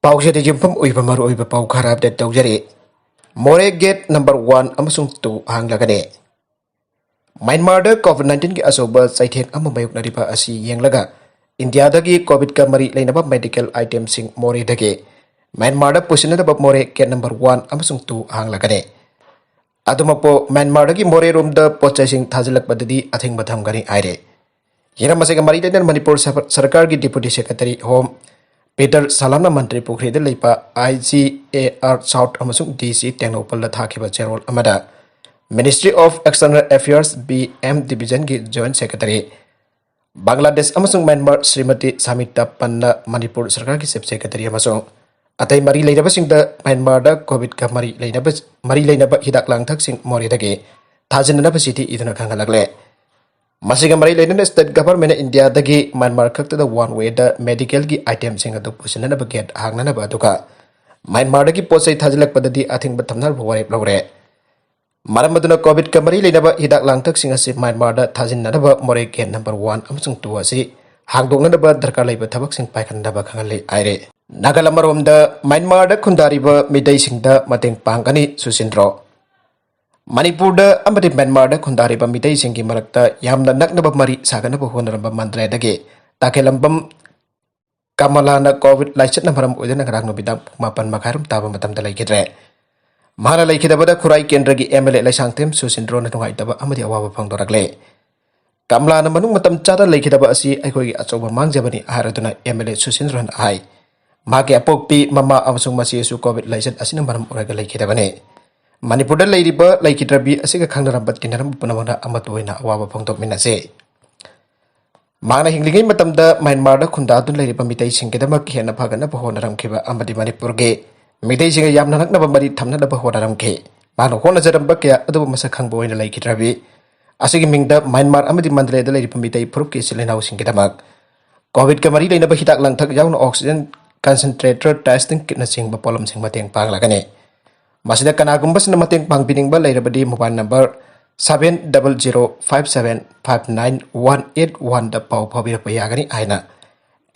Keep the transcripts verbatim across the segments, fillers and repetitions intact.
ꯄꯥꯎꯁꯤꯗ ꯌꯨꯝꯐꯝ ꯑꯣꯏꯕ ꯃꯔꯨꯑꯣꯏꯕ ꯄꯥꯎ ꯈꯔ ꯑꯞꯗꯦꯠ ꯇꯧꯖꯔꯤ꯫ ꯃꯣꯔꯦ ꯒꯦꯠ ꯅꯝꯕꯔ ꯋꯥꯟ ꯑꯃꯁꯨꯡ ꯇꯨ ꯍꯥꯡꯂꯒꯅꯤ꯫ ꯃ꯭ꯌꯥꯟꯃꯥꯔꯗ ꯀꯣꯚꯤꯗ ꯅꯥꯏꯟꯇꯤꯟꯒꯤ ꯑꯆꯧꯕ ꯆꯩꯊꯦꯡ ꯑꯃ ꯃꯥꯌꯣꯛꯅꯔꯤꯕ ꯑꯁꯤ ꯌꯦꯡꯂꯒ ꯏꯟꯗꯤꯌꯥꯗꯒꯤ ꯀꯣꯚꯤꯗꯀ ꯃꯔꯤ ꯂꯩꯅꯕ ꯃꯦꯗꯤꯀꯦꯜ ꯑꯥꯏꯇꯦꯝꯁꯤꯡ ꯃꯣꯔꯦꯗꯒꯤ ꯃ꯭ꯌꯥꯟꯃꯥꯔꯗ ꯄꯨꯁꯤꯟꯅꯗꯕ ꯃꯣꯔꯦ ꯒꯦꯠ ꯅꯝꯕꯔ ꯋꯥꯟ ꯑꯃꯁꯨꯡ ꯇꯨ ꯍꯥꯡꯂꯒꯅꯤ꯫ ꯑꯗꯨꯃꯛꯄꯨ ꯃ꯭ꯌꯥꯟꯃꯥꯔꯗꯒꯤ ꯃꯣꯔꯦꯔꯣꯝꯗ ꯄꯣꯠ ꯆꯩꯁꯤꯡ ꯊꯥꯖꯤꯜꯂꯛꯄꯗꯗꯤ ꯑꯊꯤꯡꯕ ꯊꯝꯒꯅꯤ ꯍꯥꯏꯔꯦ꯫ ꯍꯤꯔꯝ ꯑꯁꯤꯒ ꯃꯔꯤ ꯂꯩꯅꯅ ꯃꯅꯤꯄꯨꯔ ꯁꯔ-, ꯁꯔꯀꯥꯔꯒꯤ ꯗꯤꯄꯨꯇꯤ ꯁꯦꯀ꯭ꯔꯦꯇꯔꯤ ꯍꯣꯝ ꯄꯤꯇꯔ ꯁꯥꯂꯥꯝꯅ ꯃꯟꯇ꯭ꯔꯤ ꯄꯨꯈ꯭ꯔꯤꯗ ꯂꯩꯕ I G A R South ꯑꯃꯁꯨꯡ ꯗꯤ ꯁꯤ ꯇꯦꯡꯅꯧꯄꯜꯗ ꯊꯥꯈꯤꯕ ꯆꯦꯔꯣꯜ ꯑꯃꯗ ministry of external affairs B M ꯗꯤꯕꯤꯖꯟꯒꯤ ꯖꯣꯏꯟꯠ ꯁꯦꯀ꯭ꯔꯦꯇꯔꯤ ꯕꯪꯒ꯭ꯂꯥꯗꯦꯁ ꯑꯃꯁꯨꯡ ꯃ꯭ꯌꯥꯟꯃꯥꯔ ꯁ꯭ꯔꯤꯃꯇꯤ ꯁꯥꯃꯤꯇꯥ ꯄꯟꯅ ꯃꯅꯤꯄꯨꯔ ꯁꯔꯀꯥꯔꯒꯤ ꯆꯤꯐ ꯁꯦꯀ꯭ꯔꯦꯇꯔꯤ ꯑꯃꯁꯨꯡ ꯑꯇꯩ ꯃꯔꯤ ꯂꯩꯅꯕꯁꯤꯡꯗ ꯃ꯭ꯌꯥꯟꯃꯥꯔꯗ ꯀꯣꯚꯤꯗꯀ ꯃꯔꯤ ꯂꯩꯅꯕ, ꯃꯔꯤ ꯂꯩꯅꯕ ꯍꯤꯗꯥꯛ ꯂꯥꯡꯊꯛꯁꯤꯡ ꯃꯣꯔꯦꯗꯒꯤ ꯊꯥꯖꯤꯟꯅꯅꯕ ꯆꯤꯊꯤ ꯏꯗꯨꯅ ꯈꯪꯍꯜꯂꯛꯂꯦ꯫ ꯃꯁꯤꯒ ꯃꯔꯤ ꯂꯩꯅꯅ ꯁ꯭ꯇꯦꯠ ꯒꯚꯔꯟꯃꯦꯟꯅ ꯏꯟꯗꯤꯌꯥꯗꯒꯤ ꯃ꯭ꯌꯥꯟꯃꯥꯔ ꯈꯛꯇꯗ ꯋꯥꯟ ꯋꯦꯗ ꯃꯦꯗꯤꯀꯦꯜꯒꯤ ꯑꯥꯏꯇꯦꯝꯁꯤꯡ ꯑꯗꯨ ꯄꯨꯁꯤꯟꯅꯅꯕ ꯒꯦꯠ ꯍꯥꯡꯅꯅꯕ ꯑꯗꯨꯒ ꯃ꯭ꯌꯥꯟꯃꯥꯔꯗꯒꯤ ꯄꯣꯠ ꯆꯩ ꯊꯥꯖꯤꯜꯂꯛꯄꯗꯗꯤ ꯑꯊꯤꯡꯕ ꯊꯝꯅꯅꯕ ꯋꯥꯔꯦꯞ ꯂꯧꯔꯦ꯫ ꯃꯔꯝ ꯑꯗꯨꯅ ꯀꯣꯚꯤꯗꯀ ꯃꯔꯤ ꯂꯩꯅꯕ ꯍꯤꯗꯥꯛ ꯂꯥꯡꯊꯛꯁꯤꯡ ꯑꯁꯤ ꯃ꯭ꯌꯥꯟꯃꯥꯔꯗ ꯊꯥꯖꯤꯟꯅꯅꯕ ꯃꯣꯔꯦ ꯒꯦꯠ ꯅꯝꯕꯔ ꯋꯥꯟ ꯑꯃꯁꯨꯡ ꯇꯨ ꯑꯁꯤ ꯍꯥꯡꯗꯣꯛꯅꯅꯕ ꯗꯔꯀꯥꯔ ꯂꯩꯕ ꯊꯕꯛꯁꯤꯡ ꯄꯥꯏꯈꯠꯅꯕ ꯈꯪꯍꯜꯂꯤ ꯍꯥꯏꯔꯦ꯫ ꯅꯥꯒꯜ ꯑꯃꯔꯣꯝꯗ ꯃ꯭ꯌꯥꯟꯃꯥꯔꯗ ꯈꯨꯟꯗꯥꯔꯤꯕ ꯃꯤꯇꯩꯁꯤꯡꯗ ꯃꯇꯦꯡ ꯄꯥꯡꯒꯅꯤ ꯁꯨꯁꯤꯟꯗ꯭ꯔꯣ꯫ ꯃꯅꯤꯄꯨꯔꯗ ꯑꯃꯗꯤ ꯃ꯭ꯌꯥꯟꯃꯥꯔꯗ ꯈꯨꯟꯗꯥꯔꯤꯕ ꯃꯤꯇꯩꯁꯤꯡꯒꯤ ꯃꯔꯛꯇ ꯌꯥꯝꯅ ꯅꯛꯅꯕ ꯃꯔꯤ ꯁꯥꯒꯠꯅꯕ ꯍꯣꯠꯅꯔꯝꯕ ꯃꯟꯗ꯭ꯔꯦꯗꯒꯤ ꯇꯥꯈꯦꯂꯝꯕꯝ ꯀꯃꯂꯥꯅ ꯀꯣꯚꯤꯗ ꯂꯥꯏꯆꯠꯅ ꯃꯔꯝ ꯑꯣꯏꯗꯨꯅ ꯉꯔꯥꯡ ꯅꯨꯃꯤꯗꯥꯡ ꯄꯨꯡ ꯃꯥꯄꯟ ꯃꯈꯥꯏꯔꯣꯝ ꯇꯥꯕ ꯃꯇꯝꯗ ꯂꯩꯈꯤꯗ꯭ꯔꯦ꯫ ꯃꯍꯥꯛꯅ ꯂꯩꯈꯤꯗꯕꯗ ꯈꯨꯔꯥꯏ ꯀꯦꯟꯗ꯭ꯔꯒꯤ ꯑꯦꯝ ꯑꯦꯜ ꯑꯦ ꯂꯩꯁꯥꯡꯊꯦꯝ ꯁꯨꯁꯤꯟꯗ꯭ꯔꯣꯅ ꯅꯨꯡꯉꯥꯏꯇꯕ ꯑꯃꯗꯤ ꯑꯋꯥꯕ ꯐꯣꯡꯗꯣꯔꯛꯂꯦ꯫ ꯀꯃꯂꯥꯅ ꯃꯅꯨꯡ ꯃꯇꯝ ꯆꯥꯗꯅ ꯂꯩꯈꯤꯗꯕ ꯑꯁꯤ ꯑꯩꯈꯣꯏꯒꯤ ꯑꯆꯧꯕ ꯃꯥꯡꯖꯕꯅꯤ ꯍꯥꯏꯔꯗꯨꯅ ꯑꯦꯝ ꯑꯦꯜ ꯑꯦ ꯁꯨꯁꯤꯟꯗ꯭ꯔꯣꯅ ꯍꯥꯏ꯫ ꯃꯍꯥꯛꯀꯤ ꯑꯄꯣꯛꯄꯤ, ꯃꯃꯥ ꯑꯃꯁꯨꯡ ꯃꯆꯦꯁꯨ ꯀꯣꯚꯤꯗ ꯂꯥꯏꯆꯠ ꯑꯁꯤꯅ ꯃꯔꯝ ꯑꯣꯏꯔꯒ ꯂꯩꯈꯤꯗꯕꯅꯤ꯫ ꯃꯅꯤꯄꯨꯔꯗ ꯂꯩꯔꯤꯕ ꯂꯩꯈꯤꯗ꯭ꯔꯕꯤ ꯑꯁꯤꯒ ꯈꯪꯅꯔꯝꯕ ꯇꯤꯟꯅꯔꯝꯕ ꯄꯨꯝꯅꯃꯛꯅ ꯑꯃꯠꯇ ꯑꯣꯏꯅ ꯑꯋꯥꯕ ꯐꯣꯡꯗꯣꯛꯃꯤꯟꯅꯁꯤ꯫ ꯃꯍꯥꯛꯅ ꯍꯤꯡꯂꯤꯉꯩ ꯃꯇꯝꯗ ꯃ꯭ꯌꯥꯟꯃꯥꯔꯗ ꯈꯨꯟꯗꯥꯗꯨꯅ ꯂꯩꯔꯤꯕ ꯃꯤꯇꯩꯁꯤꯡꯒꯤꯗꯃꯛ ꯍꯦꯟꯅ ꯐꯒꯠꯅꯕ ꯍꯣꯠꯅꯔꯝꯈꯤꯕ ꯑꯃꯗꯤ ꯃꯅꯤꯄꯨꯔꯒꯤ ꯃꯤꯇꯩꯁꯤꯡꯒ ꯌꯥꯝꯅ ꯅꯛꯅꯕ ꯃꯔꯤ ꯊꯝꯅꯅꯕ ꯍꯣꯠꯅꯔꯝꯈꯤ꯫ ꯃꯍꯥꯛꯅ ꯍꯣꯠꯅꯖꯔꯝꯕ ꯀꯌꯥ ꯑꯗꯨꯕꯨ ꯃꯁꯛ ꯈꯪꯕ ꯑꯣꯏꯅ ꯂꯩꯈꯤꯗ꯭ꯔꯕꯤ ꯑꯁꯤꯒꯤ ꯃꯤꯡꯗ ꯃ꯭ꯌꯥꯟꯃꯥꯔ ꯑꯃꯗꯤ ꯃꯟꯗꯂꯦꯗ ꯂꯩꯔꯤꯕ ꯃꯤꯇꯩ ꯐꯨꯔꯨꯞꯀꯤ ꯏꯆꯤꯜ ꯏꯅꯥꯎꯁꯤꯡꯒꯤꯗꯃꯛ ꯀꯣꯚꯤꯗꯀ ꯃꯔꯤ ꯂꯩꯅꯕ ꯍꯤꯗꯥꯛ ꯂꯥꯡꯊꯛ ꯌꯥꯎꯅ ꯑꯣꯛꯁꯤꯖꯦꯟ, ꯀꯟꯁꯦꯟꯇ꯭ꯔꯦꯇꯔ, ꯇꯦꯁꯇꯤꯡ ꯀꯤꯠꯅꯆꯤꯡꯕ ꯄꯣꯠꯂꯝꯁꯤꯡ ꯃꯇꯦꯡ ꯄꯥꯡꯂꯒꯅꯤ꯫ ꯃꯁꯤꯗ ꯀꯅꯥꯒꯨꯝꯕꯁꯤꯡꯅ ꯃꯇꯦꯡ ꯄꯥꯡꯕꯤꯅꯤꯡꯕ ꯂꯩꯔꯕꯗꯤ mobile number seven double zero five seven five nine one eight one ꯗ ꯄꯥꯎ ꯐꯥꯎꯕꯤꯔꯛꯄ ꯌꯥꯒꯅꯤ ꯍꯥꯏꯅ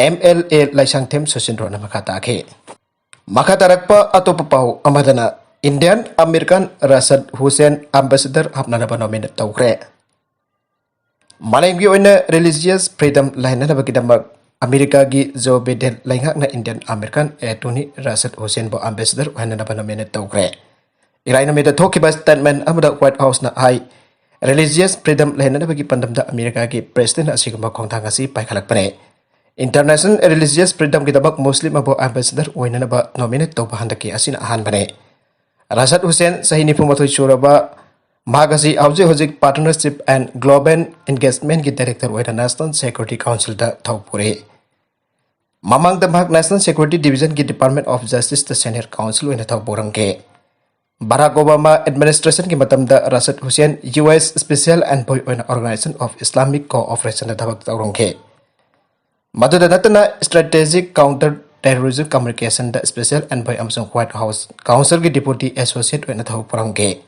ꯑꯦꯝ ꯑꯦꯜ ꯑꯦ ꯂꯩꯁꯥꯡꯊꯦꯝ ꯁꯨꯁꯤꯟꯗ꯭ꯔꯣꯅ ꯃꯈꯥ ꯇꯥꯈꯤ꯫ ꯃꯈꯥ ꯇꯥꯔꯛꯄ ꯑꯇꯣꯞꯄ ꯄꯥꯎ ꯑꯃꯗꯅ, Indian American Rashad Hussain ambassador ꯍꯥꯞꯅꯅꯕ nominate ꯇꯧꯈ꯭ꯔꯦ꯫ ꯃꯥꯂꯦꯝꯒꯤ ꯑꯣꯏꯅ religious freedom ꯂꯩꯍꯟꯅꯕꯒꯤꯗꯃꯛ ꯑꯃꯦꯔꯤꯀꯥꯒꯤ ꯖꯣ ꯕꯤꯗꯦꯟ ꯂꯩꯉꯥꯛꯅ Indian American attorney Rashad Hussainꯕꯨ ambassador ꯑꯣꯏꯍꯟꯅꯕ nominate ꯇꯧꯈ꯭ꯔꯦ꯫ ꯏꯔꯥꯏ ꯅꯨꯃꯤꯠꯇ ꯊꯣꯛꯈꯤꯕ statement ꯑꯃꯗ White Houseꯅ ꯍꯥꯏ, religious freedom ꯂꯩꯍꯟꯅꯕꯒꯤ ꯄꯥꯟꯗꯝꯗ ꯑꯃꯦꯔꯤꯀꯥꯒꯤ president ꯑꯁꯤꯒꯨꯝꯕ ꯈꯣꯡꯊꯥꯡ ꯑꯁꯤ ꯄꯥꯏꯈꯠꯂꯛꯄꯅꯦ꯫ International religious freedomꯒꯤꯗꯃꯛ ꯃꯨꯁꯂꯤꯝ ꯑꯃꯕꯨ ambassador ꯑꯣꯏꯅꯅꯕ nominate ꯇꯧꯕ ꯍꯟꯗꯛꯀꯤ ꯑꯁꯤꯅ ꯑꯍꯥꯟꯕꯅꯦ꯫ ꯔꯥꯁꯥꯗ ꯍꯨꯁꯦꯟ, ꯆꯍꯤ ꯅꯤꯐꯨ ꯃꯥꯊꯣꯏ ꯁꯨꯔꯕ, ꯃꯍꯥꯛ ꯑꯁꯤ ꯍꯧꯖꯤꯛ ꯍꯧꯖꯤꯛ Partnership and Global Engagementꯀꯤ director ꯑꯣꯏꯅ National Security Councilꯗ ꯊꯧ ꯄꯨꯔꯤ꯫ ꯃꯃꯥꯡꯗ ꯃꯍꯥꯛ National Security Divisionꯒꯤ Department of Justiceꯇ senior counsel ꯑꯣꯏꯅ ꯊꯧ ꯄꯨꯔꯝꯈꯤ꯫ ꯕꯔꯥꯛ ꯑꯣꯕꯥꯃꯥ administrationꯒꯤ ꯃꯇꯝꯗ ꯔꯥꯁꯥꯗ Hussain U S Special Envoy ꯑꯣꯏꯅ Organization of Islamic Cooperationꯗ ꯊꯕꯛ ꯇꯧꯔꯝꯈꯤ꯫ ꯃꯗꯨꯗ ꯅꯠꯇꯅ, Strategic Counter Terrorism Communicationꯗ Special Envoy ꯑꯃꯁꯨꯡ White House Counselꯒꯤ Deputy Associate ꯑꯣꯏꯅ ꯊꯕꯛ ꯄꯨꯔꯝꯈꯤ꯫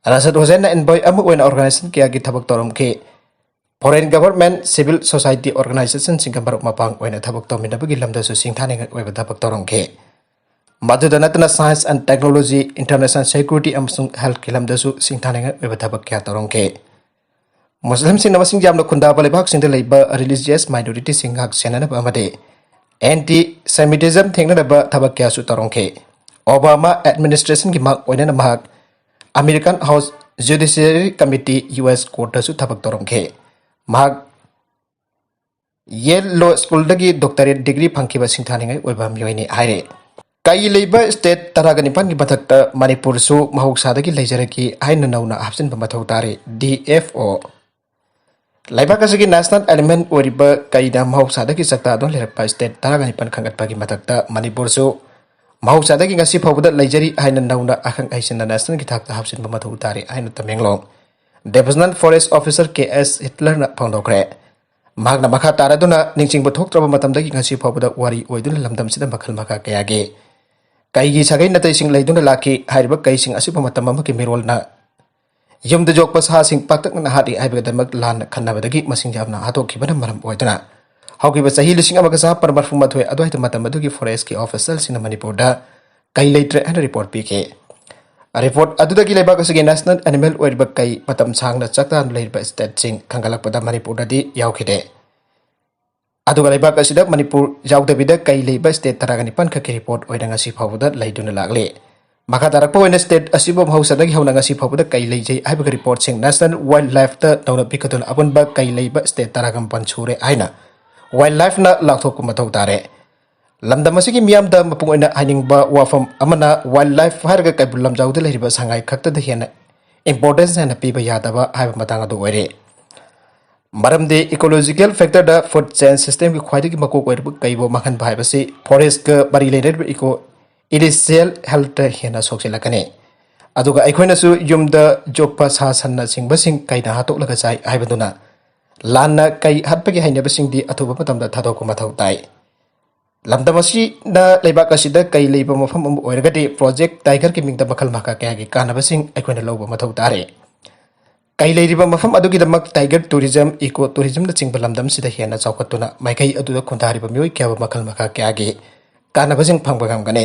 ꯔꯥꯁꯥꯗ ꯍꯨꯁꯦꯟꯅ envoy ꯑꯃ ꯑꯣꯏꯅ organization ꯀꯌꯥꯒꯤ ꯊꯕꯛ ꯇꯧꯔꯝꯈꯤ꯫ Foreign government, civil society organizationꯁꯤꯡꯒ ꯃꯔꯨꯞ ꯃꯄꯥꯡ ꯑꯣꯏꯅ ꯊꯕꯛ ꯇꯧꯃꯤꯟꯅꯕꯒꯤ ꯂꯝꯗꯁꯨ ꯁꯤꯡꯊꯥꯅꯤꯡꯉꯥꯏ ꯑꯣꯏꯕ ꯊꯕꯛ ꯇꯧꯔꯝꯈꯤ꯫ ꯃꯗꯨꯗ ꯅꯠꯇꯅ, science and technology, international security ꯑꯃꯁꯨꯡ healthꯀꯤ ꯂꯝꯗꯁꯨ ꯁꯤꯡꯊꯥꯅꯤꯡꯉꯥꯏ ꯑꯣꯏꯕ ꯊꯕꯛ ꯀꯌꯥ ꯇꯧꯔꯝꯈꯤ꯫ ꯃꯨꯁꯂꯤꯝꯁꯤꯡꯅ ꯃꯁꯤꯡ ꯌꯥꯝꯅ ꯈꯨꯟꯗꯥꯕ ꯂꯩꯕꯥꯛꯁꯤꯡꯗ ꯂꯩꯕ religious minorityꯁꯤꯡ ꯉꯥꯛ ꯁꯦꯟꯅꯅꯕ ꯑꯃꯗꯤ anti Semitism ꯊꯦꯡꯅꯅꯕ ꯊꯕꯛ ꯀꯌꯥꯁꯨ ꯇꯧꯔꯝꯈꯤ꯫ ꯑꯣꯕꯥꯃꯥ administrationꯒꯤ ꯃꯥꯡ ꯑꯣꯏꯅꯅ ꯃꯍꯥꯛ American House Judiciary Committee, U S Courtꯇꯁꯨ ꯊꯕꯛ ꯇꯧꯔꯝꯈꯤ꯫ ꯃꯍꯥꯛ Yale Law Schoolꯗꯒꯤ doctorate degree ꯐꯪꯈꯤꯕ ꯁꯤꯡꯊꯥꯅꯤꯡꯉꯥꯏ ꯑꯣꯏꯕ ꯃꯤꯑꯣꯏꯅꯤ ꯍꯥꯏꯔꯦ꯫ ꯀꯩ ꯂꯩꯕ state ꯇꯔꯥꯒ ꯅꯤꯄꯥꯟꯒꯤ ꯃꯊꯛꯇ ꯃꯅꯤꯄꯨꯔꯁꯨ ꯃꯍꯧꯁꯥꯗꯒꯤ ꯂꯩꯖꯔꯛꯈꯤ ꯍꯥꯏꯅ ꯅꯧꯅ ꯍꯥꯞꯆꯤꯟꯕ ꯃꯊꯧ ꯇꯥꯔꯦ, D F O꯫ ꯂꯩꯕꯥꯛ ꯑꯁꯤꯒꯤ national element ꯑꯣꯏꯔꯤꯕ ꯀꯩꯅ ꯃꯍꯧꯁꯥꯗꯒꯤ ꯆꯥꯛꯇꯥꯗꯨꯅ ꯂꯩꯔꯛꯄ state ꯇꯔꯥꯒ ꯅꯤꯄꯥꯟ ꯈꯟꯒꯠꯄꯒꯤ ꯃꯊꯛꯇ ꯃꯅꯤꯄꯨꯔꯁꯨ ꯃꯍꯧꯁꯥꯗꯒꯤ ꯉꯁꯤ ꯐꯥꯎꯕꯗ ꯂꯩꯖꯔꯤ ꯍꯥꯏꯅ ꯅꯧꯅ ꯑꯈꯪ ꯑꯍꯩꯁꯤꯡꯅ nationalꯒꯤ ꯊꯥꯛꯇ ꯍꯥꯞꯆꯤꯟꯕ ꯃꯊꯧ ꯇꯥꯔꯦ ꯍꯥꯏꯅ Tamenglong Divisional Forest Officer K S Hitlerꯅ ꯐꯣꯡꯗꯣꯛꯈ꯭ꯔꯦ꯫ ꯃꯍꯥꯛꯅ ꯃꯈꯥ ꯇꯥꯔꯗꯨꯅ, ꯅꯤꯡꯁꯤꯡꯕ ꯊꯣꯛꯇ꯭ꯔꯕ ꯃꯇꯝꯗꯒꯤ ꯉꯁꯤ ꯐꯥꯎꯕꯗ ꯋꯥꯔꯤ ꯑꯣꯏꯗꯨꯅ ꯂꯝꯗꯝꯁꯤꯗ ꯃꯈꯜ ꯃꯈꯥ ꯀꯌꯥꯒꯤ ꯀꯩꯒꯤ ꯁꯥꯒꯩ ꯅꯥꯇꯩꯁꯤꯡ ꯂꯩꯗꯨꯅ ꯂꯥꯛꯈꯤ꯫ ꯍꯥꯏꯔꯤꯕ ꯀꯩꯁꯤꯡ ꯑꯁꯤꯕꯨ ꯃꯇꯝ ꯑꯃꯒꯤ ꯃꯤꯔꯣꯜꯅ ꯌꯨꯝꯗ ꯌꯣꯛꯄ ꯁꯥꯁꯤꯡ ꯄꯥꯛꯇꯛꯅꯅ ꯍꯥꯠꯂꯤ ꯍꯥꯏꯕꯒꯤꯗꯃꯛ ꯂꯥꯟꯅ ꯈꯟꯅꯕꯗꯒꯤ ꯃꯁꯤꯡ ꯌꯥꯝꯅ ꯍꯥꯠꯇꯣꯛꯈꯤꯕꯅ ꯃꯔꯝ ꯑꯣꯏꯗꯨꯅ ꯍꯧꯈꯤꯕ ꯆꯍꯤ ꯂꯤꯁꯤꯡ ꯑꯃꯒ ꯆꯥꯃꯥꯄꯟ ꯃꯔꯐꯨ ꯃꯥꯊꯣꯏ ꯑꯗꯨꯋꯥꯏꯗ ꯃꯇꯝ ꯑꯗꯨꯒꯤ ꯐꯣꯔꯦꯁ꯭ꯠꯀꯤ ꯑꯣꯐꯤꯁꯤꯌꯦꯜꯁꯤꯡꯅ ꯃꯅꯤꯄꯨꯔꯗ ꯀꯩ ꯂꯩꯇ꯭ꯔꯦ ꯍꯥꯏꯅ ꯔꯤꯄꯣꯔꯠ ꯄꯤꯈꯤ꯫ ꯔꯤꯄꯣꯔꯠ ꯑꯗꯨꯗꯒꯤ ꯂꯩꯕꯥꯛ ꯑꯁꯤꯒꯤ ꯅꯦꯁꯅꯦꯜ ꯑꯦꯅꯤꯃꯦꯜ ꯑꯣꯏꯔꯤꯕ ꯀꯩ ꯃꯇꯝ ꯁꯥꯡꯅ ꯆꯥꯛꯇꯥꯅ ꯂꯩꯔꯤꯕ ꯁ꯭ꯇꯦꯠꯁꯤꯡ ꯈꯟꯒꯠꯂꯛꯄꯗ ꯃꯅꯤꯄꯨꯔꯗꯗꯤ ꯌꯥꯎꯈꯤꯗꯦ꯫ ꯑꯗꯨꯒ ꯂꯩꯕꯥꯛ ꯑꯁꯤꯗ ꯃꯅꯤꯄꯨꯔ ꯌꯥꯎꯗꯕꯤꯗ ꯀꯩ ꯂꯩꯕ ꯁ꯭ꯇꯦꯠ ꯇꯔꯥꯒ ꯅꯤꯄꯥꯟ ꯈꯛꯀꯤ ꯔꯤꯄꯣꯔꯠ ꯑꯣꯏꯅ ꯉꯁꯤ ꯐꯥꯎꯕꯗ ꯂꯩꯗꯨꯅ ꯂꯥꯛꯂꯤ꯫ ꯃꯈꯥ ꯇꯥꯔꯛꯄ ꯑꯣꯏꯅ ꯁ꯭ꯇꯦꯠ ꯑꯁꯤꯕꯨ ꯃꯍꯧꯁꯥꯗꯒꯤ ꯍꯧꯅ ꯉꯁꯤ ꯐꯥꯎꯕꯗ ꯀꯩ ꯂꯩꯖꯩ ꯍꯥꯏꯕꯒꯤ ꯔꯤꯄꯣꯔꯠꯁꯤꯡ ꯅꯦꯁꯅꯦꯜ ꯋꯥꯏꯜꯗ ꯂꯥꯏꯐꯇ ꯅꯧꯅ ꯄꯤꯈꯠꯇꯨꯅ ꯑꯄꯨꯟꯕ ꯀꯩ ꯂꯩꯕ ꯁ꯭ꯇꯦꯠ ꯇꯔꯥꯒ ꯃꯥꯄꯟ ꯁꯨꯔꯦ ꯍꯥꯏꯅ ꯋꯥꯏꯜꯗ ꯂꯥꯏꯐꯅ ꯂꯥꯎꯊꯣꯛꯄ ꯃꯊꯧ ꯇꯥꯔꯦ꯫ ꯂꯝꯗꯝ ꯑꯁꯤꯒꯤ ꯃꯤꯌꯥꯝꯗ ꯃꯄꯨꯡ ꯑꯣꯏꯅ ꯍꯥꯏꯅꯤꯡꯕ ꯋꯥꯐꯝ ꯑꯃꯅ, ꯋꯥꯏꯜꯗ ꯂꯥꯏꯐ ꯍꯥꯏꯔꯒ ꯀꯩꯕꯨꯜ ꯂꯝꯖꯥꯎꯗ ꯂꯩꯔꯤꯕ ꯁꯉꯥꯏ ꯈꯛꯇꯗ ꯍꯦꯟꯅ ꯏꯝꯄꯣꯔꯇꯦꯟꯁ ꯍꯦꯟꯅ ꯄꯤꯕ ꯌꯥꯗꯕ ꯍꯥꯏꯕ ꯃꯇꯥꯡ ꯑꯗꯨ ꯑꯣꯏꯔꯦ꯫ ꯃꯔꯝꯗꯤ ꯏꯀꯣꯂꯣꯖꯤꯀꯦꯜ ꯐꯦꯛꯇꯔꯗ ꯐꯨꯗ ꯆꯦꯟ ꯁꯤꯁꯇꯦꯝꯒꯤ ꯈ꯭ꯋꯥꯏꯗꯒꯤ ꯃꯀꯣꯛ ꯑꯣꯏꯔꯤꯕ ꯀꯩꯕꯨ ꯃꯥꯡꯍꯟꯕ ꯍꯥꯏꯕꯁꯤ ꯐꯣꯔꯦꯁ꯭ꯠꯀ ꯃꯔꯤ ꯂꯩꯅꯔꯤꯕ ꯏꯀꯣ ꯏꯅꯤꯁꯤꯌꯦꯜ ꯍꯦꯜꯊꯇ ꯍꯦꯟꯅ ꯁꯣꯛꯆꯤꯜꯂꯛꯀꯅꯤ꯫ ꯑꯗꯨꯒ ꯑꯩꯈꯣꯏꯅꯁꯨ ꯌꯨꯝꯗ ꯌꯣꯛꯄ ꯁꯥ ꯁꯟꯅꯆꯤꯡꯕꯁꯤꯡ ꯀꯩꯅ ꯍꯥꯠꯇꯣꯛꯂꯒ ꯆꯥꯏ ꯍꯥꯏꯕꯗꯨꯅ ꯂꯥꯟꯅ ꯀꯩ ꯍꯥꯠꯄꯒꯤ ꯍꯩꯅꯕꯤꯁꯤꯡꯗꯤ ꯑꯊꯨꯕ ꯃꯇꯝꯗ ꯊꯥꯗꯣꯛꯄ ꯃꯊꯧ ꯇꯥꯏ꯫ ꯂꯝꯗꯝ ꯑꯁꯤꯅ ꯂꯩꯕꯥꯛ ꯑꯁꯤꯗ ꯀꯩ ꯂꯩꯕ ꯃꯐꯝ ꯑꯃ ꯑꯣꯏꯔꯒꯗꯤ ꯄ꯭ꯔꯣꯖꯦꯛ ꯇꯥꯏꯒꯔꯒꯤ ꯃꯤꯡꯗ ꯃꯈꯜ ꯃꯈꯥ ꯀꯌꯥꯒꯤ ꯀꯥꯟꯅꯕꯁꯤꯡ ꯑꯩꯈꯣꯏꯅ ꯂꯧꯕ ꯃꯊꯧ ꯇꯥꯔꯦ꯫ ꯀꯩ ꯂꯩꯔꯤꯕ ꯃꯐꯝ ꯑꯗꯨꯒꯤꯗꯃꯛ ꯇꯥꯏꯒꯔ ꯇꯨꯔꯤꯖꯝ, ꯏꯀꯣ ꯇꯨꯔꯤꯖꯝꯅꯆꯤꯡꯕ ꯂꯝꯗꯝꯁꯤꯗ ꯍꯦꯟꯅ ꯆꯥꯎꯈꯠꯇꯨꯅ ꯃꯥꯏꯀꯩ ꯑꯗꯨꯗ ꯈꯨꯟꯗꯥꯔꯤꯕ ꯃꯤꯑꯣꯏ ꯀꯌꯥꯕꯨ ꯃꯈꯜ ꯃꯈꯥ ꯀꯌꯥꯒꯤ ꯀꯥꯟꯅꯕꯁꯤꯡ ꯐꯪꯕ ꯉꯝꯒꯅꯤ꯫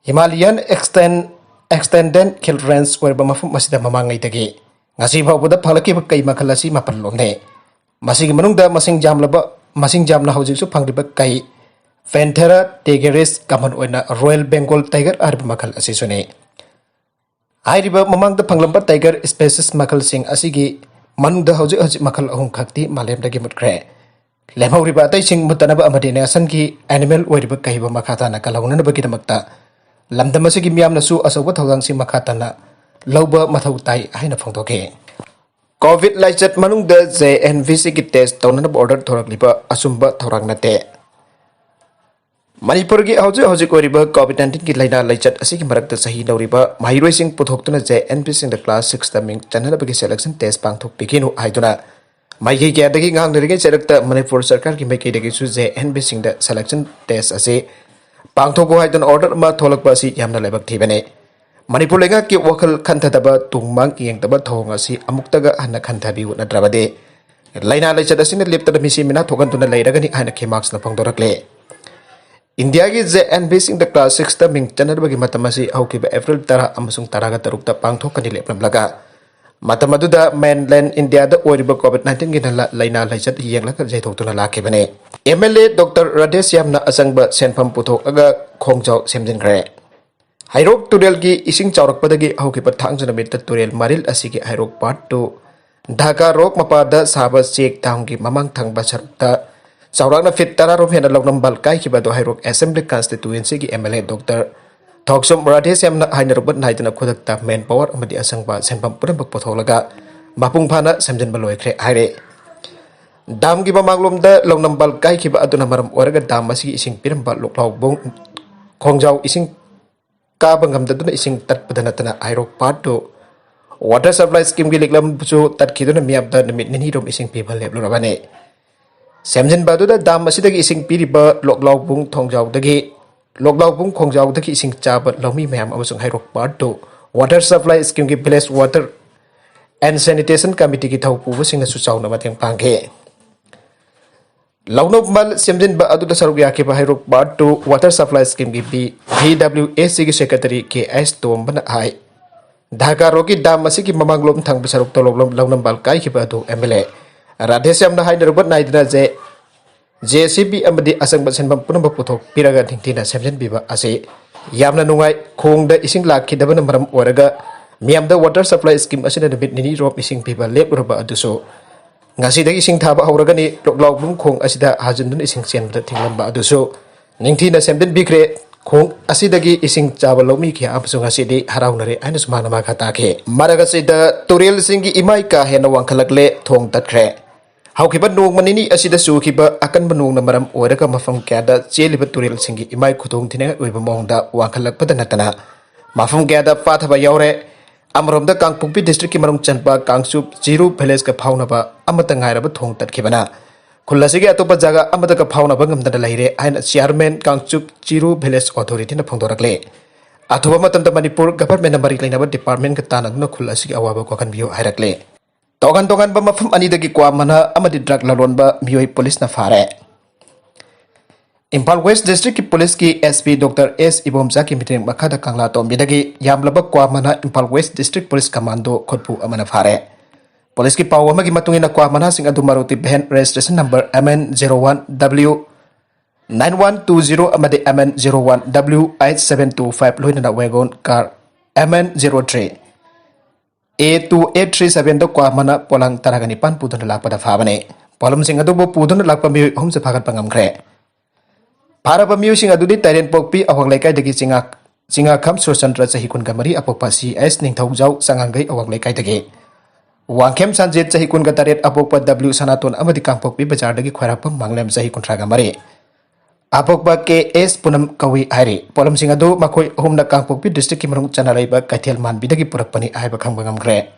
ꯍꯤꯃꯥꯂꯤꯌꯥꯟ ꯑꯦꯛꯁꯇꯦꯟ ꯑꯦꯛꯁꯇꯦꯟꯗꯦꯟ ꯍꯤꯜ ꯔꯦꯟꯖ ꯑꯣꯏꯔꯕ ꯃꯐꯝ ꯑꯁꯤꯗ ꯃꯃꯥꯡꯉꯩꯗꯒꯤ ꯉꯁꯤ ꯐꯥꯎꯕꯗ ꯐꯪꯂꯛꯈꯤꯕ ꯀꯩ ꯃꯈꯜ ꯑꯁꯤ ꯃꯥꯄꯜ ꯂꯣꯝꯅꯤ꯫ ꯃꯁꯤꯒꯤ ꯃꯅꯨꯡꯗ ꯃꯁꯤꯡ ꯌꯥꯝꯂꯕ ꯃꯁꯤꯡ ꯌꯥꯝꯅ ꯍꯧꯖꯤꯛꯁꯨ ꯐꯪꯂꯤꯕ ꯀꯩ ꯄꯦꯟꯊꯦꯔꯥ ꯇꯦꯒꯦꯔꯤꯁ, ꯀꯃꯟ ꯑꯣꯏꯅ ꯔꯣꯌꯦꯜ ꯕꯦꯡꯒꯣꯜ ꯇꯥꯏꯒꯔ ꯍꯥꯏꯔꯤꯕ ꯃꯈꯜ ꯑꯁꯤꯁꯨꯅꯤ꯫ ꯍꯥꯏꯔꯤꯕ ꯃꯃꯥꯡꯗ ꯐꯪꯂꯝꯕ ꯇꯥꯏꯒꯔ ꯁ꯭ꯄꯦꯁꯤꯁ ꯃꯈꯜꯁꯤꯡ ꯑꯁꯤꯒꯤ ꯃꯅꯨꯡꯗ ꯍꯧꯖꯤꯛ ꯍꯧꯖꯤꯛ ꯃꯈꯜ ꯑꯍꯨꯝ ꯈꯛꯇꯤ ꯃꯥꯂꯦꯝꯗꯒꯤ ꯃꯨꯠꯈ꯭ꯔꯦ꯫ ꯂꯦꯝꯍꯧꯔꯤꯕ ꯑꯇꯩꯁꯤꯡ ꯃꯨꯠꯇꯅꯕ ꯑꯃꯗꯤ ꯅꯦꯁꯟꯒꯤ ꯑꯦꯅꯤꯃꯦꯜ ꯑꯣꯏꯔꯤꯕ ꯀꯩꯕ ꯃꯈꯥ ꯇꯥꯅ ꯀꯜꯍꯧꯅꯅꯕꯒꯤꯗꯃꯛꯇ ꯂꯝꯗꯝ ꯑꯁꯤꯒꯤ ꯃꯤꯌꯥꯝꯅꯁꯨ ꯑꯆꯧꯕ ꯊꯧꯗꯥꯡꯁꯤꯡ ꯃꯈꯥ ꯇꯥꯅ ꯂꯧꯕ ꯃꯊꯧ ꯇꯥꯏ ꯍꯥꯏꯅ ꯐꯣꯡꯗꯣꯛꯈꯤ꯫ ꯀꯣꯚꯤꯗ ꯂꯥꯏꯆꯠ ꯃꯅꯨꯡꯗ ꯖꯦ ꯑꯦꯟ ꯚꯤ ꯁꯤꯒꯤ ꯇꯦꯁ ꯇꯧꯅꯅꯕ ꯑꯣꯔꯗꯔ ꯊꯣꯔꯛꯂꯤꯕ ꯑꯆꯨꯝꯕ ꯊꯧꯔꯥꯡ ꯅꯠꯇꯦ꯫ ꯃꯅꯤꯄꯨꯔꯒꯤ ꯍꯧꯖꯤꯛ ꯍꯧꯖꯤꯛ ꯑꯣꯏꯔꯤꯕ ꯀꯣꯚꯤꯗ ꯅꯥꯏꯟꯇꯤꯟꯒꯤ ꯂꯥꯏꯅꯥ ꯂꯥꯏꯆꯠ ꯑꯁꯤꯒꯤ ꯃꯔꯛꯇ ꯆꯍꯤ ꯅꯧꯔꯤꯕ ꯃꯍꯩꯔꯣꯏꯁꯤꯡ ꯄꯨꯊꯣꯛꯇꯨꯅ ꯖꯦ ꯑꯦꯟ ꯚꯤꯁꯤꯡꯗ ꯀ꯭ꯂꯥꯁ ꯁꯤꯛꯁꯇ ꯃꯤꯡ ꯆꯟꯅꯅꯕꯒꯤ ꯁꯦꯂꯦꯛꯁꯟ ꯇꯦꯁ ꯄꯥꯡꯊꯣꯛꯄꯤꯒꯅꯨ ꯍꯥꯏꯗꯨꯅ ꯃꯥꯏꯀꯩ ꯀꯌꯥꯗꯒꯤ ꯉꯥꯡꯅꯔꯤꯉꯩ ꯆꯩꯔꯛꯇ ꯃꯅꯤꯄꯨꯔ ꯁꯔꯀꯥꯔꯒꯤ ꯃꯥꯏꯀꯩꯗꯒꯤꯁꯨ ꯖꯦ ꯑꯦꯟ ꯚꯤꯁꯤꯡꯗ ꯁꯦꯂꯦꯛꯁꯟ ꯇꯦꯁ ꯑꯁꯤ ꯄꯥꯡꯊꯣꯛꯎ ꯍꯥꯏꯗꯨꯅ ꯑꯣꯔꯗꯔ ꯑꯃ ꯊꯣꯛꯂꯛꯄ ꯑꯁꯤ ꯌꯥꯝꯅ ꯂꯥꯏꯕꯛ ꯊꯤꯕꯅꯤ꯫ ꯃꯅꯤꯄꯨꯔ ꯂꯩꯉꯥꯛꯀꯤ ꯋꯥꯈꯜ ꯈꯟꯊꯗꯕ, ꯇꯨꯡ ꯃꯥꯡ ꯌꯦꯡꯗꯕ ꯊꯧꯑꯣꯡ ꯑꯁꯤ ꯑꯃꯨꯛꯇꯒ ꯍꯟꯅ ꯈꯟꯊꯕꯤꯌꯨ, ꯅꯠꯇ꯭ꯔꯕꯗꯤ ꯂꯥꯏꯅꯥ ꯂꯥꯏꯆꯠ ꯑꯁꯤꯅ ꯂꯦꯞꯇꯅ ꯃꯤꯁꯤ ꯃꯤꯅꯥ ꯊꯣꯛꯍꯟꯗꯨꯅ ꯂꯩꯔꯒꯅꯤ ꯍꯥꯏꯅ ꯈꯦꯃꯥꯛꯁꯅ ꯐꯣꯡꯗꯣꯔꯛꯂꯦ꯫ ꯏꯟꯗꯤꯌꯥꯒꯤ ꯖꯦ ꯑꯦꯟ ꯚꯤꯁꯤꯡꯗ ꯀ꯭ꯂꯥꯁ ꯁꯤꯛꯁꯇ ꯃꯤꯡ ꯆꯟꯅꯕꯒꯤ ꯃꯇꯝ ꯑꯁꯤ ꯍꯧꯈꯤꯕ ꯑꯦꯄ꯭ꯔꯤꯜ ꯇꯔꯥ ꯑꯃꯁꯨꯡ ꯇꯔꯥꯒ ꯇꯔꯨꯛꯇ ꯄꯥꯡꯊꯣꯛꯀꯅꯤ ꯂꯦꯞꯂꯝꯂꯒ, ꯃꯇꯝ ꯑꯗꯨꯗ ꯃꯦꯟꯂꯦꯟ ꯏꯟꯗꯤꯌꯥꯗ ꯑꯣꯏꯔꯤꯕ ꯀꯣꯚꯤꯗ ꯅꯥꯏꯟꯇꯤꯟꯒꯤ ꯂꯥꯏꯅꯥ ꯂꯥꯏꯆꯠ ꯌꯦꯡꯂꯒ ꯌꯩꯊꯣꯛꯇꯨꯅ ꯂꯥꯛꯈꯤꯕꯅꯤ꯫ ꯑꯦꯝ ꯑꯦꯜ ꯑꯦ ꯗꯣꯛꯇꯔ ꯔꯥꯙꯦꯁ꯭ꯌꯥꯝꯅ ꯑꯆꯪꯕ ꯁꯦꯟꯐꯝ ꯄꯨꯊꯣꯛꯂꯒ ꯈꯣꯡꯖꯥꯎ ꯁꯦꯝꯖꯤꯟꯈ꯭ꯔꯦ꯫ ꯍꯩꯔꯣꯛ ꯇꯨꯔꯦꯜꯒꯤ ꯏꯁꯤꯡ ꯆꯥꯎꯔꯛꯄꯗꯒꯤ ꯍꯧꯈꯤꯕ ꯊꯥꯡꯖ ꯅꯨꯃꯤꯠꯇ ꯇꯨꯔꯦꯜ ꯃꯔꯤꯜ ꯑꯁꯤꯒꯤ ꯍꯩꯔꯣꯛ ꯄꯥꯔꯠ ꯇꯨ ꯙꯥꯀꯥ ꯔꯣꯛ ꯃꯄꯥꯗ ꯁꯥꯕ ꯆꯦꯛ ꯗꯥꯝꯒꯤ ꯃꯃꯥꯡ ꯊꯪꯕ ꯁꯔꯨꯛꯇ ꯆꯥꯎꯔꯥꯛꯅ ꯐꯤꯠ ꯇꯔꯥꯔꯣꯝ ꯍꯦꯟꯅ ꯂꯧꯅꯝꯕꯥꯜ ꯀꯥꯏꯈꯤꯕ ꯑꯗꯨ ꯍꯩꯔꯣꯛ ꯑꯦꯁꯦꯝꯕ꯭ꯂꯤ ꯀꯟꯁꯇꯤꯇꯨꯌꯦꯟꯁꯤꯒꯤ M L A doctor Thokchom ꯔꯥꯙꯦꯁ꯭ꯌꯥꯝꯅ ꯍꯥꯏꯅꯔꯨꯕ ꯅꯥꯏꯗꯅ ꯈꯨꯗꯛꯇ ꯃꯦꯟ ꯄꯥꯋꯔ ꯑꯃꯗꯤ ꯑꯁꯪꯕ ꯁꯦꯟꯐꯝ ꯄꯨꯝꯅꯃꯛ ꯄꯨꯊꯣꯛꯂꯒ ꯃꯄꯨꯡ ꯐꯥꯅ ꯁꯦꯝꯖꯤꯟꯕ ꯂꯣꯏꯈ꯭ꯔꯦ ꯍꯥꯏꯔꯦ꯫ ꯗꯥꯝꯒꯤ ꯃꯃꯥꯡꯂꯣꯝꯗ ꯂꯧꯅꯝꯕꯥꯜ ꯀꯥꯏꯈꯤꯕ ꯑꯗꯨꯅ ꯃꯔꯝ ꯑꯣꯏꯔꯒ ꯗꯥꯝ ꯑꯁꯤꯒꯤ ꯏꯁꯤꯡ ꯄꯤꯔꯝꯕ ꯂꯣꯛꯂꯥꯎꯕꯨꯡ ꯈꯣꯡꯖꯥꯎ ꯏꯁꯤꯡ ꯀꯥꯕ ꯉꯝꯗꯗꯨꯅ ꯏꯁꯤꯡ ꯇꯠꯄꯗ ꯅꯠꯇꯅ ꯍꯩꯔꯣꯛ ꯄꯥꯔꯠ ꯇꯨ ꯋꯥꯇꯔ ꯁꯄ꯭ꯂꯥꯏ ꯁ꯭ꯀꯤꯝꯒꯤ ꯂꯤꯛꯂꯝꯁꯨ ꯇꯠꯈꯤꯗꯨꯅ ꯃꯤꯌꯥꯝꯗ ꯅꯨꯃꯤꯠ ꯅꯤꯅꯤꯔꯣꯝ ꯏꯁꯤꯡ ꯄꯤꯕ ꯂꯦꯞꯂꯨꯔꯕꯅꯤ꯫ ꯁꯦꯝꯖꯤꯟꯕ ꯑꯗꯨꯗ ꯗꯥꯝ ꯑꯁꯤꯗꯒꯤ ꯏꯁꯤꯡ ꯄꯤꯔꯤꯕ ꯂꯣꯛꯂꯥꯎꯕꯨꯡ ꯊꯣꯡꯖꯥꯎꯗꯒꯤ, ꯂꯣꯛꯂꯥꯎꯕꯨꯡ ꯈꯣꯡꯖꯥꯎꯗꯒꯤ ꯏꯁꯤꯡ ꯆꯥꯕ ꯂꯧꯃꯤ ꯃꯌꯥꯝ ꯑꯃꯁꯨꯡ ꯍꯩꯔꯣꯛ ꯄꯥꯔꯠ ꯇꯨ ꯋꯥꯇꯔ ꯁꯄ꯭ꯂꯥꯏ ꯁ꯭ꯀꯤꯝꯒꯤ ꯚꯤꯂꯦꯖ ꯋꯥꯇꯔ ꯑꯦꯟ ꯁꯦꯅꯤꯇꯦꯁꯟ ꯀꯃꯤꯇꯤꯒꯤ ꯊꯧ ꯄꯨꯕꯁꯤꯡꯅꯁꯨ ꯆꯥꯎꯅ ꯃꯇꯦꯡ ꯄꯥꯡꯈꯤ꯫ ꯂꯧꯅꯧꯃꯜ ꯁꯦꯝꯖꯤꯟꯕ ꯑꯗꯨꯗ ꯁꯔꯨꯛ ꯌꯥꯈꯤꯕ Heirok part two water supply ꯁ꯭ꯀꯤꯝꯒꯤ ꯚꯤ, ꯚꯤ ꯗꯕ꯭ꯂꯤꯎ ꯑꯦꯁ ꯁꯤꯒꯤ ꯁꯦꯀ꯭ꯔꯦꯇꯔꯤ ꯀꯦ ꯑꯦꯁ ꯇꯣꯝꯕꯅ ꯍꯥꯏ, ꯙꯥꯀꯥ ꯔꯣꯛꯀꯤ ꯗꯥꯝ ꯑꯁꯤꯒꯤ ꯃꯃꯥꯡꯂꯣꯝ ꯊꯪꯕ ꯁꯔꯨꯛꯇ ꯂꯧꯅꯝ-, ꯂꯧꯅꯝꯕꯥꯜ ꯀꯥꯏꯈꯤꯕ ꯑꯗꯨ ꯑꯦꯝ ꯑꯦꯜ ꯑꯦ ꯔꯥꯙꯦꯁ꯭ꯌꯥꯝꯅ ꯍꯥꯏꯅꯔꯨꯕ ꯅꯥꯏꯗꯅ ꯖꯦ, ꯖꯦ ꯁꯤ ꯕꯤ ꯑꯃꯗꯤ ꯑꯆꯪꯕ ꯁꯦꯟꯐꯝ ꯄꯨꯝꯅꯃꯛ ꯄꯨꯊꯣꯛꯄꯤꯔꯒ ꯅꯤꯡꯊꯤꯅ ꯁꯦꯝꯖꯤꯟꯕꯤꯕ ꯑꯁꯤ ꯌꯥꯝꯅ ꯅꯨꯡꯉꯥꯏ꯫ ꯈꯣꯡꯗ ꯏꯁꯤꯡ ꯂꯥꯛꯈꯤꯗꯕꯅ ꯃꯔꯝ ꯑꯣꯏꯔꯒ ꯃꯤꯌꯥꯝꯗ ꯋꯥꯇꯔ ꯁꯄ꯭ꯂꯥꯏ ꯁ꯭ꯀꯤꯝ ꯑꯁꯤꯅ ꯅꯨꯃꯤꯠ ꯅꯤꯅꯤ ꯔꯣꯝ ꯏꯁꯤꯡ ꯄꯤꯕ ꯂꯦꯞꯂꯨꯔꯕ ꯑꯗꯨꯁꯨ ꯉꯁꯤꯗꯒꯤ ꯏꯁꯤꯡ ꯊꯥꯕ ꯍꯧꯔꯒꯅꯤ꯫ ꯂꯣꯛꯂꯥꯎꯕꯨꯡ ꯈꯣꯡ ꯑꯁꯤꯗ ꯍꯥꯖꯤꯟꯗꯨꯅ ꯏꯁꯤꯡ ꯆꯦꯟꯕꯗ ꯊꯤꯡꯂꯝꯕ ꯑꯗꯨꯁꯨ ꯅꯤꯡꯊꯤꯅ ꯁꯦꯝꯖꯤꯟꯕꯤꯈ꯭ꯔꯦ꯫ ꯈꯣꯡ ꯑꯁꯤꯗꯒꯤ ꯏꯁꯤꯡ ꯆꯥꯕ ꯂꯧꯃꯤ ꯀꯌꯥ ꯑꯃꯁꯨ ꯉꯁꯤꯗꯤ ꯍꯔꯥꯎꯅꯔꯦ ꯍꯥꯏꯅꯁꯨ ꯃꯥꯅ ꯃꯈꯥ ꯇꯥꯈꯤ꯫ ꯃꯔꯛ ꯑꯁꯤꯗ ꯇꯨꯔꯦꯜꯁꯤꯡꯒꯤ ꯏꯃꯥꯏ ꯀꯥ ꯍꯦꯟꯅ ꯋꯥꯡꯈꯠꯂꯛꯂꯦ, ꯊꯣꯡ ꯇꯠꯈ꯭ꯔꯦ꯫ ꯍꯧꯈꯤꯕ ꯅꯣꯡꯃ ꯅꯤꯅꯤ ꯑꯁꯤꯗ ꯆꯨꯈꯤꯕ ꯑꯀꯟꯕ ꯅꯣꯡꯅ ꯃꯔꯝ ꯑꯣꯏꯔꯒ ꯃꯐꯝ ꯀꯌꯥꯗ ꯆꯦꯜꯂꯤꯕ ꯇꯨꯔꯦꯜꯁꯤꯡꯒꯤ ꯏꯃꯥꯏ ꯈꯨꯗꯣꯡ ꯊꯤꯅꯤꯡꯉꯥꯏ ꯑꯣꯏꯕ ꯃꯑꯣꯡꯗ ꯋꯥꯡꯈꯠꯂꯛꯄꯗ ꯅꯠꯇꯅ ꯃꯐꯝ ꯀꯌꯥꯗ ꯄꯥꯊꯕ ꯌꯥꯎꯔꯦ꯫ ꯑꯃꯔꯣꯝꯗ ꯀꯥꯡꯄꯣꯛꯄꯤ ꯗꯤꯁꯇ꯭ꯔꯤꯛꯀꯤ ꯃꯅꯨꯡ ꯆꯟꯕ ꯀꯥꯡꯆꯨꯞ ꯆꯤꯔꯨ ꯚꯤꯂꯦꯖꯀ ꯐꯥꯎꯅꯕ ꯑꯃꯠꯇ ꯉꯥꯏꯔꯕ ꯊꯣꯡ ꯇꯠꯈꯤꯕꯅ ꯈꯨꯜ ꯑꯁꯤꯒꯤ ꯑꯇꯣꯞꯄ ꯖꯒꯥ ꯑꯃꯠꯇꯒ ꯐꯥꯎꯅꯕ ꯉꯝꯗꯅ ꯂꯩꯔꯦ ꯍꯥꯏꯅ ꯆꯤꯌꯥꯔꯃꯦꯟ ꯀꯥꯡꯆꯨꯞ ꯆꯤꯔꯨ ꯚꯤꯂꯦꯖ ꯑꯣꯊꯣꯔꯤꯇꯤꯅ ꯐꯣꯡꯗꯣꯔꯛꯂꯦ꯫ ꯑꯊꯨꯕ ꯃꯇꯝꯗ ꯃꯅꯤꯄꯨꯔ ꯒꯚꯔꯟꯃꯦꯟꯅ ꯃꯔꯤ ꯂꯩꯅꯕ ꯗꯤꯄꯥꯔꯠꯃꯦꯟꯒ ꯇꯥꯟꯅꯗꯨꯅ ꯈꯨꯜ ꯑꯁꯤꯒꯤ ꯑꯋꯥꯕ ꯀꯣꯛꯍꯟꯕꯤꯌꯨ ꯍꯥꯏꯔꯛꯂꯦ꯫ ꯇꯣꯉꯥꯟ ꯇꯣꯉꯥꯟꯕ ꯃꯐꯝ ꯑꯅꯤꯗꯒꯤ ꯀ꯭ꯋꯥ ꯃꯅꯥ ꯑꯃꯗꯤ ꯗ꯭ꯔꯒ ꯂꯂꯣꯟꯕ ꯃꯤꯑꯣꯏ ꯄꯨꯂꯤꯁꯅ ꯐꯥꯔꯦ꯫ ꯏꯝꯐꯥꯜ ꯋꯦꯁ ꯗꯤꯁꯇ꯭ꯔꯤꯛꯀꯤ ꯄꯨꯂꯤꯁꯀꯤ SP Doctor S ꯏꯕꯣꯝꯆꯥꯒꯤ ꯃꯤꯠꯌꯦꯡ ꯃꯈꯥꯗ ꯀꯪꯂꯥꯇꯣꯝꯕꯤꯗꯒꯤ ꯌꯥꯝꯂꯕ ꯀ꯭ꯋꯥ ꯃꯅꯥ Imphal West district police commando ꯈꯨꯠꯄꯨ ꯑꯃꯅ ꯐꯥꯔꯦ꯫ ꯄꯨꯂꯤꯁꯀꯤ ꯄꯥꯎ ꯑꯃꯒꯤ ꯃꯇꯨꯡ ꯏꯟꯅ, ꯀ꯭ꯋꯥ ꯃꯅꯥꯁꯤꯡ ꯑꯗꯨ Maruti van registration number MN zero one W nine one two zero ꯑꯃꯗꯤ MN zero one W eight seven two five ꯂꯣꯏꯅꯅ wagon car MN zero three A two eight three seven ꯗ ꯀ꯭ꯋꯥ ꯃꯅꯥ ꯄꯣꯂꯥꯡ ꯇꯔꯥꯒ ꯅꯤꯄꯥꯟ ꯄꯨꯗꯨꯅ ꯂꯥꯛꯄꯗ ꯐꯥꯕꯅꯤ꯫ ꯄꯣꯠꯂꯝꯁꯤꯡ ꯑꯗꯨꯕꯨ ꯄꯨꯗꯨꯅ ꯂꯥꯛꯄ ꯃꯤꯑꯣꯏ ꯑꯍꯨꯝꯁꯦ ꯐꯥꯒꯠꯄ ꯉꯝꯈ꯭ꯔꯦ꯫ ꯐꯥꯔꯕ ꯃꯤꯑꯣꯏꯁꯤꯡ ꯑꯗꯨꯗꯤ ꯇꯥꯏꯔꯦꯟꯄꯣꯛꯄꯤ ꯑꯋꯥꯡ ꯂꯩꯀꯥꯏꯗꯒꯤ ꯆꯤꯉꯥ-, ꯆꯤꯉꯥꯈꯝ ꯁꯨꯔꯆꯟꯗ꯭ꯔ, ꯆꯍꯤ ꯀꯨꯟꯒ ꯃꯔꯤ, ꯑꯄꯣꯛꯄ C S ꯅꯤꯡꯊꯧꯖꯥꯎ, ꯆꯉꯥꯡꯒꯩ ꯑꯋꯥꯡ ꯂꯩꯀꯥꯏꯗꯒꯤ, ꯋꯥꯡꯈꯦꯝ ꯁꯟꯖꯤꯠ, ꯆꯍꯤ ꯀꯨꯟꯒ ꯇꯔꯦꯠ, ꯑꯄꯣꯛꯄ W ꯁꯅꯥꯇꯣꯟ ꯑꯃꯗꯤ ꯀꯥꯡꯄꯣꯛꯄꯤ ꯕꯖꯥꯔꯗꯒꯤ ꯈ꯭ꯋꯥꯏꯔꯥꯛꯄꯝ ꯃꯥꯡꯂꯦꯝ, ꯆꯍꯤ ꯀꯨꯟꯊ꯭ꯔꯥꯒ ꯃꯔꯤ, ꯑꯄꯣꯛꯄ K S ꯄꯨꯅꯝ ꯀꯧꯏ ꯍꯥꯏꯔꯤ꯫ ꯄꯣꯠꯂꯝꯁꯤꯡ ꯑꯗꯨ ꯃꯈꯣꯏ ꯑꯍꯨꯝꯅ ꯀꯥꯡꯄꯣꯛꯄꯤ ꯗꯤꯁꯇ꯭ꯔꯤꯛꯀꯤ ꯃꯅꯨꯡ ꯆꯟꯅ ꯂꯩꯕ ꯀꯩꯊꯦꯜ ꯃꯥꯟꯕꯤꯗꯒꯤ ꯄꯨꯔꯛꯄꯅꯤ ꯍꯥꯏꯕ ꯈꯪꯕ ꯉꯝꯈ꯭ꯔꯦ꯫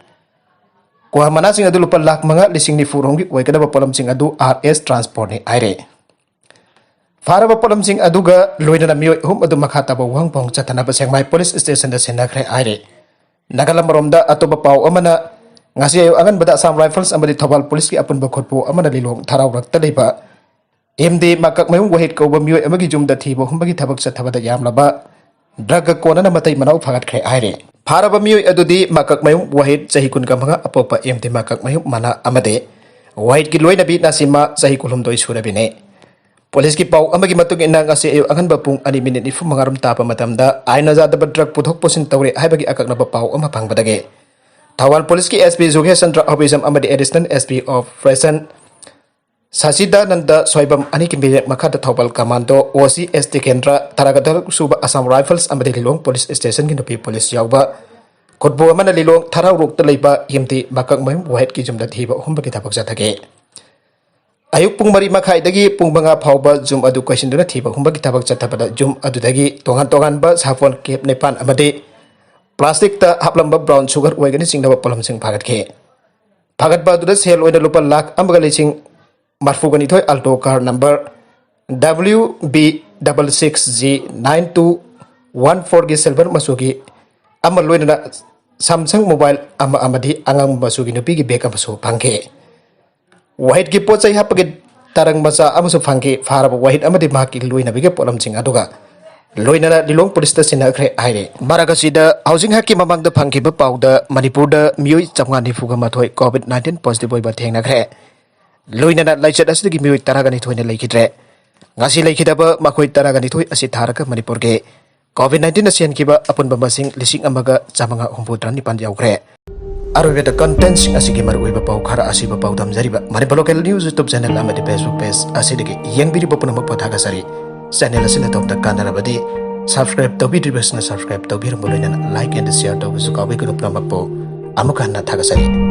ꯀ꯭ꯋꯥ ꯃꯅꯥꯁꯤꯡ ꯑꯗꯨ ꯂꯨꯄꯥ ꯂꯥꯈ ꯃꯉꯥ ꯂꯤꯁꯤꯡ ꯅꯤꯐꯨ ꯔꯣꯝꯒꯤ ꯑꯣꯏꯒꯗꯕ ꯄꯣꯠꯂꯝꯁꯤꯡ ꯑꯗꯨ R S ꯇ꯭ꯔꯥꯟꯁꯄꯣꯔꯠꯅꯤ ꯍꯥꯏꯔꯦ꯫ ꯐꯥꯔꯕ ꯄꯣꯠꯂꯝꯁꯤꯡ ꯑꯗꯨꯒ ꯂꯣꯏꯅꯅ ꯃꯤꯑꯣꯏ ꯑꯍꯨꯝ ꯑꯗꯨ ꯃꯈꯥ ꯇꯥꯕ ꯋꯥꯍꯪ ꯄꯥꯎꯍꯪ ꯆꯠꯊꯅꯕ ꯁꯦꯛꯃꯥꯏ ꯄꯨꯂꯤꯁ ꯁ꯭ꯇꯦꯁꯟꯗ ꯁꯤꯟꯅꯈ꯭ꯔꯦ ꯍꯥꯏꯔꯦ꯫ ꯅꯥꯒꯥꯂꯝ ꯑꯃꯔꯣꯝꯗ ꯑꯇꯣꯞꯄ ꯄꯥꯎ ꯑꯃꯅ, ꯉꯁꯤ ꯑꯌꯨꯛ ꯑꯉꯟꯕꯗ ꯑꯁꯥꯝ ꯔꯥꯏꯐꯜꯁ ꯑꯃꯗꯤ ꯊꯧꯕꯥꯜ ꯄꯨꯂꯤꯁꯀꯤ ꯑꯄꯨꯟꯕ ꯈꯨꯠꯄꯨ ꯑꯃꯅ ꯂꯤꯂꯣꯡ ꯊꯔꯥꯎꯔꯛꯇ ꯂꯩꯕ M D ꯃꯀꯛꯃꯌꯨꯝ ꯋꯥꯍꯤꯠ ꯀꯧꯕ ꯃꯤꯑꯣꯏ ꯑꯃꯒꯤ ꯌꯨꯝꯗ ꯊꯤꯕ ꯍꯨꯝꯕꯒꯤ ꯊꯕꯛ ꯆꯠꯊꯕꯗ ꯌꯥꯝꯂꯕ ꯗ꯭ꯔꯒ ꯀꯣꯟꯅꯅ ꯃꯇꯩ ꯃꯅꯥꯎ ꯐꯥꯒꯠꯈ꯭ꯔꯦ ꯍꯥꯏꯔꯤ꯫ ꯐꯥꯔꯕ ꯃꯤꯑꯣꯏ ꯑꯗꯨꯗꯤ ꯃꯀꯛꯃꯌꯨꯝ ꯋꯥꯍꯤꯠ, ꯆꯍꯤ ꯀꯨꯟꯒ ꯃꯉꯥ, ꯑꯄꯣꯛꯄ M D ꯃꯀꯛꯃꯌꯨꯝ ꯃꯅꯥ ꯑꯃꯗꯤ ꯋꯥꯍꯤꯠꯀꯤ ꯂꯣꯏꯅꯕꯤ ꯅꯥꯁꯤꯃꯥ, ꯆꯍꯤ ꯀꯨꯟꯍꯨꯝꯗꯣꯏ ꯁꯨꯔꯕꯤꯅꯤ꯫ ꯄꯨꯂꯤꯁꯀꯤ ꯄꯥꯎ ꯑꯃꯒꯤ ꯃꯇꯨꯡ ꯏꯟꯅ, ꯉꯁꯤ ꯑꯌꯨꯛ ꯑꯉꯟꯕ ꯄꯨꯡ ꯑꯅꯤ ꯃꯤꯅꯤꯠ ꯅꯤꯐꯨ ꯃꯉꯥ ꯔꯣꯝ ꯇꯥꯕ ꯃꯇꯝꯗ ꯑꯥꯏꯟꯅ ꯌꯥꯗꯕ ꯗ꯭ꯔꯒ ꯄꯨꯊꯣꯛ ꯄꯨꯁꯤꯟ ꯇꯧꯔꯦ ꯍꯥꯏꯕꯒꯤ ꯑꯀꯛꯅꯕ ꯄꯥꯎ ꯑꯃ ꯐꯪꯕꯗꯒꯤ ꯊꯧꯕꯥꯜ ꯄꯨꯂꯤꯁꯀꯤ SP ꯖꯨꯒꯦꯁ ꯆꯟꯗ꯭ꯔ ꯑꯍꯣꯕꯤꯖꯝ ꯑꯃꯗꯤ Additional SP Operation ꯁꯁꯤꯗꯥꯅꯟꯗ ꯁꯣꯏꯕꯝ ꯑꯅꯤꯒꯤ ꯃꯤꯔꯦꯞ ꯃꯈꯥꯗ Thoubal commando, OC S Tikendra, ꯇꯔꯥꯒ ꯇꯔꯨꯛ ꯁꯨꯕ ꯑꯁꯥꯝ ꯔꯥꯏꯐꯜꯁ ꯑꯃꯗꯤ ꯂꯤꯂꯣꯡ ꯄꯨꯂꯤꯁ ꯁ꯭ꯇꯦꯁꯟꯒꯤ ꯅꯨꯄꯤ ꯄꯨꯂꯤꯁ ꯌꯥꯎꯕ ꯈꯨꯠꯄꯨ ꯑꯃꯅ ꯂꯤꯂꯣꯡ ꯊꯔꯥꯎꯔꯣꯛꯇ ꯂꯩꯕ M D ꯃꯀꯛꯃꯌꯨꯝ ꯋꯥꯍꯤꯠꯀꯤ ꯌꯨꯝꯗ ꯊꯤꯕ ꯍꯨꯝꯕꯒꯤ ꯊꯕꯛ ꯆꯠꯊꯈꯤ꯫ ꯑꯌꯨꯛ ꯄꯨꯡ ꯃꯔꯤ ꯃꯈꯥꯏꯗꯒꯤ ꯄꯨꯡ ꯃꯉꯥ ꯐꯥꯎꯕ ꯌꯨꯝ ꯑꯗꯨ ꯀꯣꯏꯁꯤꯟꯗꯨꯅ ꯊꯤꯕ ꯍꯨꯝꯕꯒꯤ ꯊꯕꯛ ꯆꯠꯊꯕꯗ ꯌꯨꯝ ꯑꯗꯨꯗꯒꯤ ꯇꯣꯉꯥꯟ ꯇꯣꯉꯥꯟꯕ ꯁꯥꯐꯣꯟ ꯀꯦꯞ ꯅꯤꯄꯥꯟ ꯑꯃꯗꯤ ꯄ꯭ꯂꯥꯁꯇꯤꯛꯇ ꯍꯥꯞꯂꯝꯕ ꯕ꯭ꯔꯥꯎꯟ ꯁꯨꯒꯔ ꯑꯣꯏꯒꯅꯤ ꯆꯤꯡꯅꯕ ꯄꯣꯠꯂꯝꯁꯤꯡ ꯐꯥꯒꯠꯈꯤ꯫ ꯐꯥꯒꯠꯄ ꯑꯗꯨꯗ ꯁꯦꯜ ꯑꯣꯏꯅ ꯂꯨꯄꯥ ꯂꯥꯈ ꯑꯃꯒ ꯂꯤꯁꯤꯡ ꯃꯔꯐꯨꯒ ꯅꯤꯊꯣꯏ, Alto car number W B double six G nine two one four ꯒꯤ ꯁꯤꯜꯚꯔ ꯃꯆꯨꯒꯤ ꯑꯃ ꯂꯣꯏꯅꯅ ꯁꯥꯝꯁꯪ ꯃꯣꯕꯥꯏꯜ ꯑꯃ ꯑꯃꯗꯤ ꯑꯉꯥꯡꯕ ꯃꯆꯨꯒꯤ ꯅꯨꯄꯤꯒꯤ ꯕꯦꯒ ꯑꯃꯁꯨ ꯐꯪꯈꯤ꯫ ꯋꯥꯍꯤꯠꯀꯤ ꯄꯣꯠ ꯆꯩ ꯍꯥꯞꯄꯒꯤ ꯇꯔꯪ ꯃꯆꯥ ꯑꯃꯁꯨ ꯐꯪꯈꯤ꯫ ꯐꯥꯔꯕ ꯋꯥꯍꯤꯠ ꯑꯃꯗꯤ ꯃꯍꯥꯛꯀꯤ ꯂꯣꯏꯅꯕꯤꯒꯤ ꯄꯣꯠꯂꯝꯁꯤꯡ ꯑꯗꯨꯒ ꯂꯣꯏꯅꯅ ꯂꯤꯂꯣꯡ ꯄꯨꯂꯤꯁꯇ ꯁꯤꯟꯅꯈ꯭ꯔꯦ ꯍꯥꯏꯔꯤ꯫ ꯃꯔꯛ ꯑꯁꯤꯗ ꯍꯧꯖꯤꯛ ꯉꯥꯏꯍꯥꯛꯀꯤ ꯃꯃꯥꯡꯗ ꯐꯪꯈꯤꯕ ꯄꯥꯎꯗ ꯃꯅꯤꯄꯨꯔꯗ ꯃꯤꯑꯣꯏ ꯆꯥꯝꯃꯉꯥ ꯅꯤꯐꯨꯒ ꯃꯥꯊꯣꯏ COVID nineteen positive ꯑꯣꯏꯕ ꯊꯦꯡꯅꯈ꯭ꯔꯦ꯫ ꯂꯣꯏꯅꯅ ꯂꯥꯏꯆꯠ ꯑꯁꯤꯗꯒꯤ ꯃꯤꯑꯣꯏ ꯇꯔꯥꯒ ꯅꯤꯊꯣꯏꯅ ꯂꯩꯈꯤꯗ꯭ꯔꯦ꯫ ꯉꯁꯤ ꯂꯩꯈꯤꯗꯕ ꯃꯈꯣꯏ ꯇꯔꯥꯒ ꯅꯤꯊꯣꯏ ꯑꯁꯤ ꯊꯥꯔꯒ ꯃꯅꯤꯄꯨꯔꯒꯤ COVID nineteen ꯁꯤꯍꯟꯈꯤꯕ ꯑꯄꯨꯟꯕ ꯃꯁꯤꯡ ꯂꯤꯁꯤꯡ ꯑꯃꯒ ꯆꯥꯝꯃꯉꯥ ꯍꯨꯝꯐꯨꯇꯔꯥ ꯅꯤꯄꯥꯟ ꯌꯧꯈ꯭ꯔꯦ꯫ ꯑꯔꯣꯏꯕꯗ contentꯁꯤꯡ ꯑꯁꯤꯒꯤ ꯃꯔꯨꯑꯣꯏꯕ ꯄꯥꯎ ꯈꯔ ꯑꯁꯤꯕꯨ ꯄꯥꯎꯗꯝꯖꯔꯤꯕ Manipur Local News YouTube channel ꯑꯃꯗꯤ Facebook page ꯑꯁꯤꯗꯒꯤ ꯌꯦꯡꯕꯤꯔꯤꯕ ꯄꯨꯝꯅꯃꯛꯄꯨ ꯊꯥꯒꯠꯆꯔꯤ꯫ Channel ꯑꯁꯤꯅ ꯑꯗꯣꯝꯗ ꯀꯥꯟꯅꯔꯕꯗꯤ subscribe ꯇꯧꯕꯤꯗ꯭ꯔꯤꯕꯁꯤꯡꯅ subscribe ꯇꯧꯕꯤꯔꯝꯕ ꯂꯣꯏꯅꯅ like and share ꯇꯧꯕꯁꯨ ꯀꯥꯎꯕꯤꯒꯅꯨ꯫ ꯄꯨꯝꯅꯃꯛꯄꯨ ꯑꯃꯨꯛ ꯍꯟꯅ ꯊꯥꯒꯠꯆꯔꯤ꯫